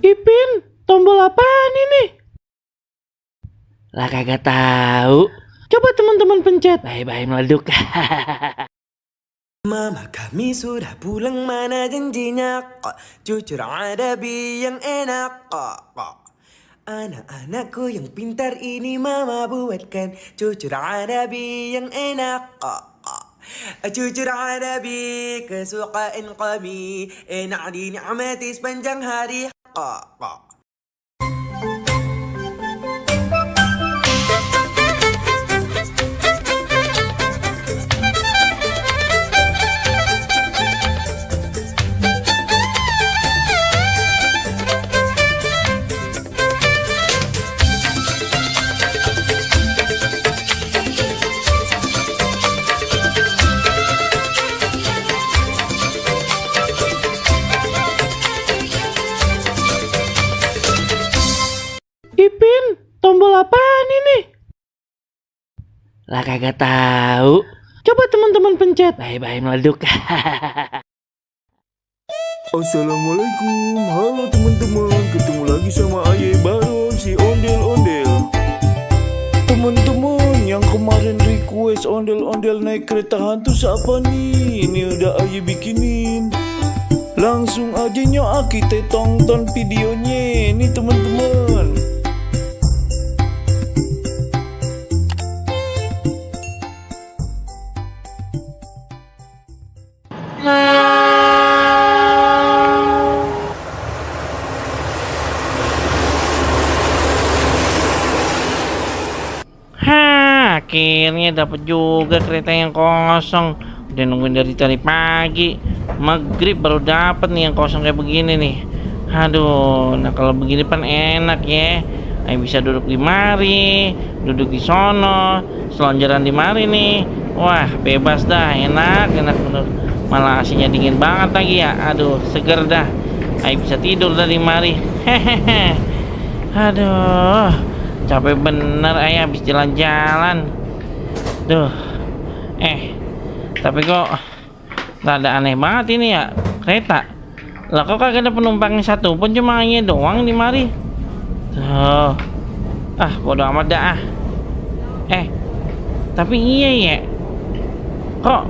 Ipin, tombol apaan ini? Lah kagak tahu. Coba teman-teman pencet. Bye-bye meleduk. Mama kami sudah pulang, mana janjinya kok? Jujur ada yang enak kok. Anak-anakku yang pintar ini mama buatkan. Jujur ada yang enak kok. Jujur ada kesukaan kami. Enak dinikmati sepanjang hari kok. Ipin, tombol apaan ini? Lah kagak tahu. Coba teman-teman pencet. Bye-bye meleduk. Assalamualaikum, halo teman-teman, ketemu lagi sama Ayah Baron si ondel-ondel. Teman-teman yang kemarin request ondel-ondel naik kereta hantu siapa nih? Ini udah Ayah bikinin. Langsung aja nyok kita tonton videonya nih teman-teman. Akhirnya dapat juga kereta yang kosong. Udah nungguin dari tadi pagi. Maghrib baru dapat nih yang kosong kayak begini nih. Aduh, nah kalau begini pan enak ya. Ayo bisa duduk di mari, duduk di sono, selonjoran di mari nih. Wah, bebas dah, enak bener. Malah AC-nya dingin banget lagi ya. Aduh, seger dah. Ayo bisa tidur dah di mari. Hehehe. Aduh, capek bener ayah habis jalan-jalan. Duh. Tapi kok rada aneh banget ini ya kereta. Lah kok kagak ada penumpangnya satu pun, cuma hanya doang di mari. Tuh. Bodo amat dah. Tapi iya ya. Kok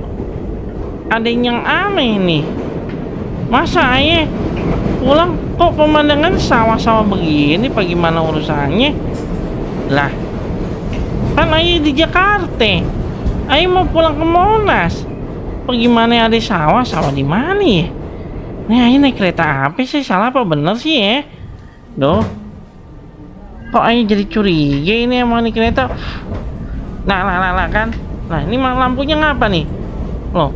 ada yang aneh nih. Masa ayah pulang kok pemandangan sawah-sawah begini, apa gimana urusannya? Lah, kan ayah di Jakarta. Ayah mau pulang ke Monas. Apa gimana ada sawah di mana ya? Nih ayah naik kereta apa sih? Salah apa bener sih ya? Duh. Kok ayah jadi curiga ini emang nih kereta? Nah kan. Nah, ini lampunya ngapa nih? Loh,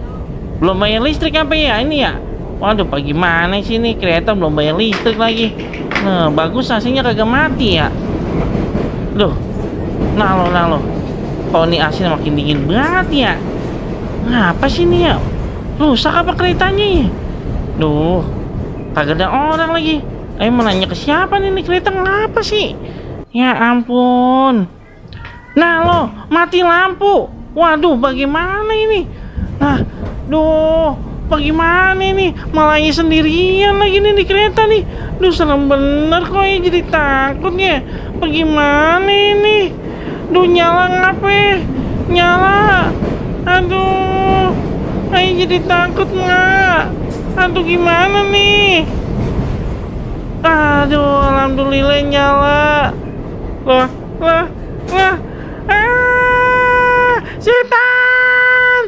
belum bayar listrik apa ya ini ya? Waduh, apa gimana sih nih kereta belum bayar listrik lagi? Nah, bagus AC-nya kagak mati ya. Duh. Nah lo. Kok ini AC makin dingin banget ya? Ngapa sih nih ya? Rusak apa keretanya ya? Duh, kagak ada orang lagi. Ayo mau nanya ke siapa nih kereta ngapa sih? Ya ampun. Nah lo, mati lampu. Waduh, bagaimana ini? Nah, duh, bagaimana ini? Malah ini sendirian lagi nih di kereta nih. Duh, serem bener kok ya, jadi takut ya. Bagaimana ini? Duh, nyala ngapa? Nyala. Aduh, ayo jadi takut nggak? Aduh, gimana nih? Aduh, alhamdulillah nyala. Lah. Setan!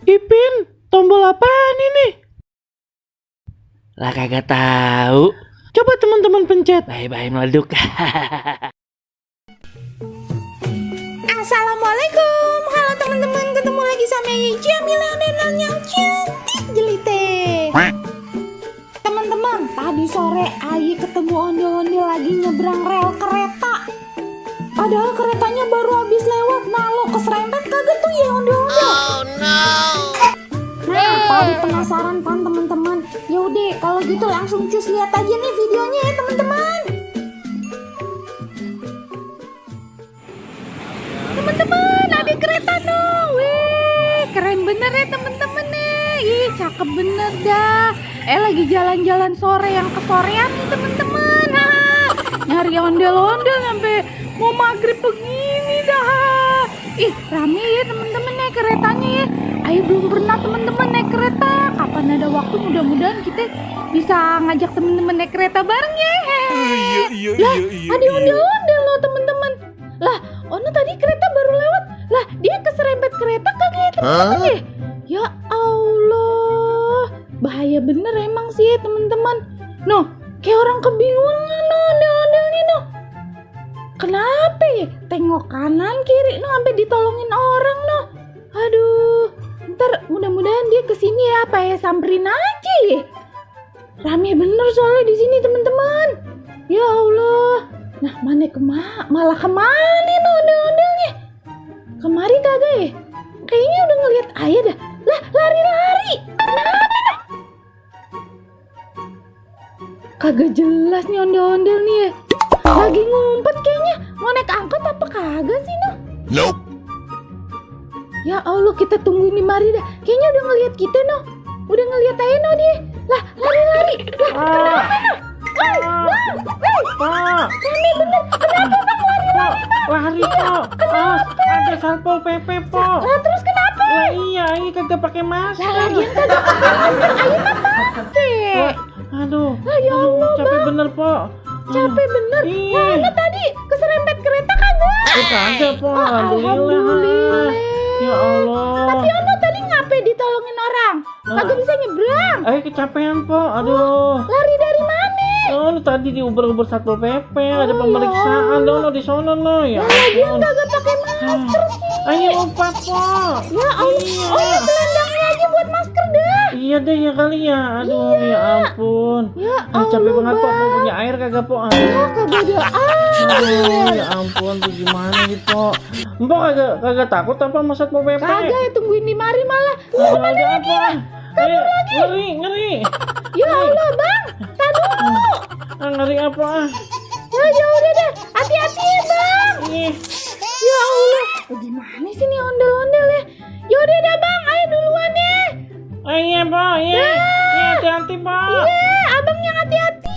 Ipin, tombol apaan ini? Lah kagak tahu. Coba teman-teman pencet. Bye-bye meleduk. Assalamualaikum. Halo teman-teman, ketemu lagi sama Jamila dan yang cantik jelite. Teman-teman, tadi sore Ayi ketemu ondel-ondel lagi nyebrang rel kereta. Padahal keretanya baru habis lewat. Nah, lo keserempet kagak tuh ya ondel-ondel? Oh no. Nah, tadi penasaran kan teman-teman? Yaudah, kalau gitu langsung cus lihat aja nih videonya ya teman-teman. Teman-teman, ada kereta dong. Wih, keren bener ya teman-teman nih. Ih, cakep bener dah. Lagi jalan-jalan sore yang kesorean nih teman-teman. Nyari ondel-ondel sampai mau maghrib begini dah. Ih, rame ya teman-teman naik keretanya ya. Ayo belum pernah teman-teman naik kereta. Kapan ada waktu mudah-mudahan kita bisa ngajak teman-teman naik kereta bareng ya. Lah, ada ondel-ondel loh teman-teman. Lah, Ono tadi kereta baru lewat. Lah, dia keserempet kereta kagak ya teman-teman ya? Ya Allah, bahaya bener emang sih ya teman-teman. Noh, kayak orang kebingungan noh, ondel-ondelnya noh. Kenapa ya? Tengok kanan kiri noh, sampai ditolongin orang noh. Aduh, ntar mudah-mudahan dia kesini ya, apa ya samperin aja ya. Rame bener soalnya di sini teman-teman. Ya Allah. Nah, malah kemana no ondel-ondelnya? Kemari kagak ya? Kayaknya udah ngeliat Ayah dah. Lah, lari-lari. Kenapa no? Kagak jelas nih ondel-ondel nih ya. Lagi ngumpet kayaknya. Mau naik angkot apa kagak sih no? Nope. Ya Allah, kita tungguin di mari dah. Kayaknya udah ngeliat kita no. Udah ngeliat Ayah no dia. Lah, lari-lari. Lah, kenapa no? Pak, Rame bener. Kenapa bang lari-lari bang? lari kok. Ada Satpol PP po. Lah terus kenapa? Lah iya, ini kagak pakai masker. Lah lagian kagak pakai masker, Ayo mah pakai. Aduh, Lah ya Allah capek bang, bener po. capek bener. Iya. Lah Ana tadi keserempet kereta kagak? Kagak po, Alhamdulillah. Ya Allah. Tapi Ono tadi ngapain ditolongin orang? Kagak bisa nyebrang. Kecapean po, aduh. Lari dari mana? Oh, tadi di Uber Satpol PP ada ya pemeriksaan dong di sono no ya. Lah lagian kagak pakai masker sih. Ayo lupa po. Ya Allah. Oh ya selendangnya aja buat masker dah. Iya deh ya kali ya. Aduh ya ampun. Ya Capek Allah, banget po, Bang. mau punya air kagak po? Ya kagak ada Aduh ya ampun, tuh gimana gitu po? Mbak kagak takut apa sama Satpol PP? Kagak ya, tungguin di mari malah. Ada apa? Ngeri. Ya Allah bang, tadi dulu. Ngeri apa? Ya udah deh, hati-hati ya bang. Ih. Ya Allah, gimana sih nih ondel-ondel ya? Ya udah dah bang, ayo duluan deh. Iya po, iya. Hati-hati po. Iya, abang yang hati-hati.